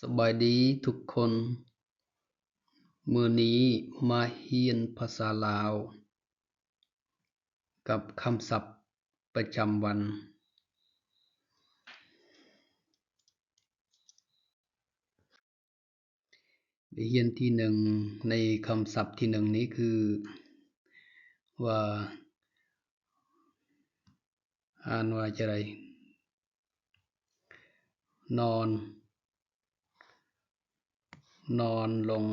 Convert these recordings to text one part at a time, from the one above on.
ສະບາຍດີທຸກຄົນ, ມື້ນີ້ມາຮຽນພາສາລາວກັບຄຳສັບປະຈຳວັນ. ບົດຮຽນທີໜຶ່ງ ໃນຄຳສັບທີໜຶ່ງນີ້ຄືວ່າ ອ່ານວ່າຈະໄດ້ ນອນ ນອນລົງ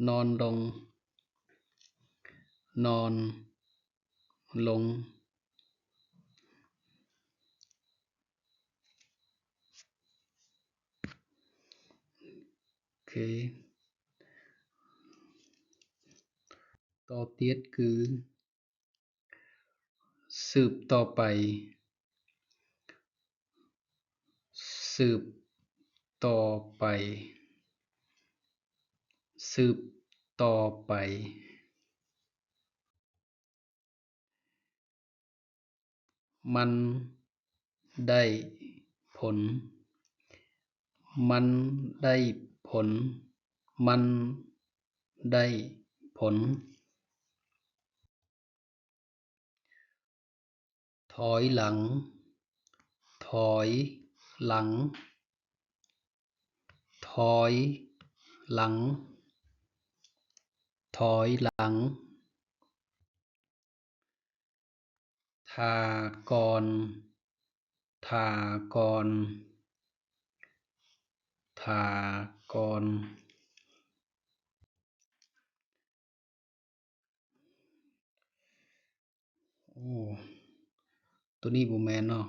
ນອນລົງ ນອນລົງ. ໂອເຄ ຕໍ່ຕິດຄື ສືບຕໍ່ໄປ ສືບຕໍ່ໄປ ສືບຕໍ່ໄປ. ມັນໄດ້ຜົນ ມັນໄດ້ຜົນ ມັນໄດ້ຜົນ. ຖອຍຫຼັງ ຖອຍຫຼັງ ຖອຍຫຼັງ ຖອຍຫຼັງ. ຖ້າກ່ອນ ຖ້າກ່ອນ ຖ້າກ່ອນ. ໂອ້ ໂຕນີ້ບໍ່ແມ່ນເນາະ,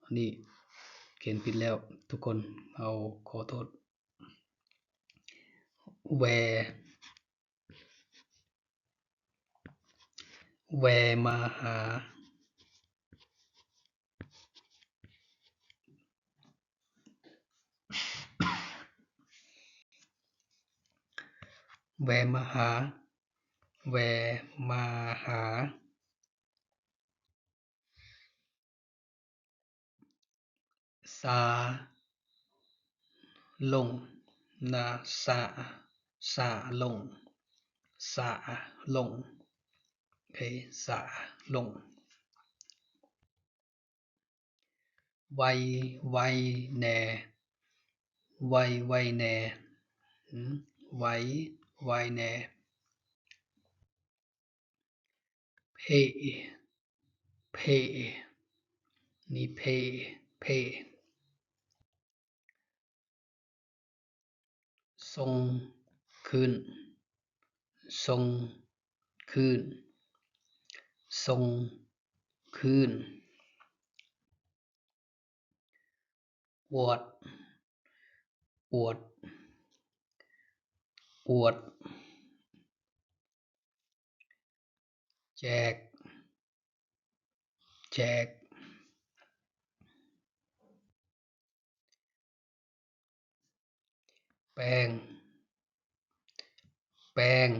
ອັນນີ້ຂຽນຜິດແລ້ວທຸກຄົນ, ເຮົາຂໍໂທດ. ແວ ແວມາຫາ ແວມາຫາ ແວມາຫາ. ສາລົງ ນະ ສາ ສາລົງ ສາລົງ ໂອເຄ ສາລົງ. ໄວ ໄວແດ່ ໄວ ໄວແດ່ ໄວ ໄວແດ່. ເພ ເພ ນີ້ເພ ເພ. ສົ່ງຄືນ ສົ່ງຄືນ ສົ່ງຄືນ. ອວດ ອວດ ອວດ. ແຈກ ແຈກ. ແປງ ແປງ.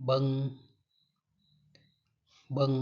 ເບິ່ງ ເບິ່ງ